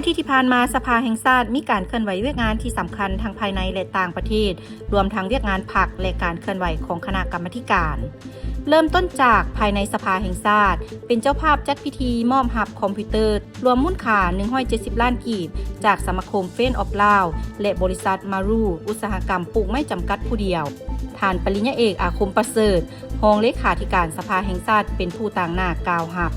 ທີ່ ທີ່ຜ່ານມາ ສະພາແຫ່ງຊາດມີການເຄື່ອນໄຫວວຽກງານທີ່ສຳຄັນທັງພາຍໃນ ແລະ ຕ່າງປະເທດ, ລວມທັງວຽກງານພັກ ແລະ ການເຄື່ອນໄຫວຂອງຄະນະກຳມາທິການ. ເລີ່ມຕົ້ນຈາກພາຍໃນສະພາແຫ່ງຊາດ ເປັນເຈົ້າພາບຈັດພິທີມອບຮັບຄອມພິວເຕີລວມມູນຄ່າໜຶ່ງຮ້ອຍເຈັດສິບລ້ານກີບ ຈາກສະມາຄົມ Friends of Laos ແລະ ບໍລິສັດ Maru ອຸດສາຫະກຳປູກໄມ້ຈຳກັດຜູ້ດຽວ. ທ່ານປະລິນຍາເອກ ອາຄົມປະເສີດ ຮອງເລຂາທິການສະພາແຫ່ງຊາດ ເປັນຜູ້ຕາງໜ້າກ່າວຮັບ.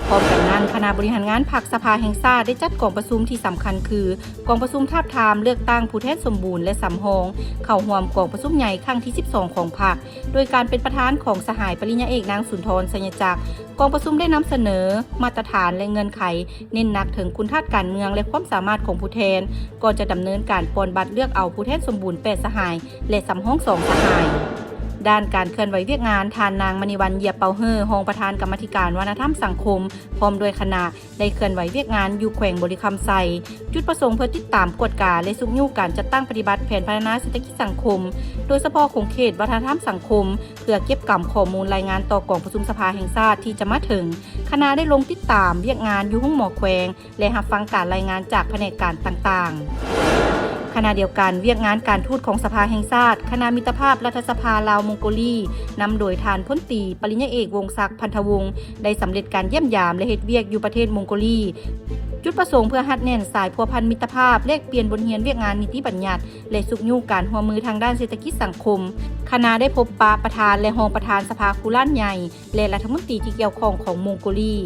ພ້ອມກັນນັ້ນ, ຄະນະບໍລິຫານງານພັກສະພາແຫ່ງຊາດ ໄດ້ຈັດກອງປະຊຸມທີ່ສຳຄັນຄື ກອງປະຊຸມທາບທາມເລືອກຕັ້ງຜູ້ແທນສົມບູນ ແລະ ສຳຮອງ ເຂົ້າຮ່ວມກອງປະຊຸມໃຫຍ່ຄັ້ງທີສິບສອງຂອງພັກ ໂດຍການເປັນປະທານຂອງສະຫາຍປະລິນຍາເອກ ນາງ ສຸນທອນ ໄຊຍະຈັກ. ກອງປະຊຸມໄດ້ນຳສະເໜີມາດຕະຖານ ແລະ ເງື່ອນໄຂ, ເນັ້ນໜັກເຖິງຄຸນທາດການເມືອງ ແລະ ຄວາມສາມາດຂອງຜູ້ແທນ ກ່ອນຈະດຳເນີນການປ່ອນບັດເລືອກເອົາຜູ້ແທນສົມບູນແປດສະຫາຍ ແລະ ສຳຮອງສອງສະຫາຍ. ດ້ານການເຄື່ອນໄຫວວຽກງານ, ທ່ານນາງ ມະນີວັນ ຢຽບເປົາເຮີ ຮອງປະທານກຳມາທິການວັດທະນະທຳສັງຄົມ ພ້ອມດ້ວຍຄະນະ ໄດ້ເຄື່ອນໄຫວວຽກງານຢູ່ແຂວງບໍລິຄຳໄຊ, ຈຸດປະສົງເພື່ອຕິດຕາມ, ກວດກາ ແລະ ຊຸກຍູ້ການຈັດຕັ້ງປະຕິບັດແຜນພັດທະນາເສດຖະກິດສັງຄົມ, ໂດຍສະເພາະຂົງເຂດວັດທະນະທຳສັງຄົມ, ເພື່ອເກັບກຳຂໍ້ມູນລາຍງານຕໍ່ກອງປະຊຸມສະພາແຫ່ງຊາດທີ່ຈະມາເຖິງ. ຄະນະໄດ້ລົງຕິດຕາມວຽກງານຢູ່ໂຮງໝໍແຂວງ ແລະ ຮັບຟັງການລາຍງານຈາກພະແນກການຕ່າງໆ. ຂະນະດຽວກັນ, ວຽກງານການທູດຂອງສະພາແຫ່ງຊາດ, ຄະນະມິດຕະພາບລັດຖະສະພາລາວ-ມົງໂກລີ, ນຳໂດຍທ່ານພົນຕີ ປະລິນຍາເອກ ວົງສັກ ພັນທະວົງ ໄດ້ສຳເລັດການຢ້ຽມຢາມ ແລະ ເຮັດວຽກຢູ່ປະເທດມົງໂກລີ, ຈຸດປະສົງເພື່ອຮັດແໜ້ນສາຍພົວພັນມິດຕະພາບ, ແລກປ່ຽນບົດຮຽນວຽກງານນິຕິບັນຍັດ ແລະ ຊຸກຍູ້ການຮ່ວມມືທາງດ້ານເສດຖະກິດສັງຄົມ. ຄະນະໄດ້ພົບປະປະທານ ແລະ ຮອງປະທານສະພາຄູລ້ານໃຫຍ່ ແລະ ລັດຖະມົນຕີທີ່ກ່ຽວຂ້ອງຂອງມົງໂກລີ.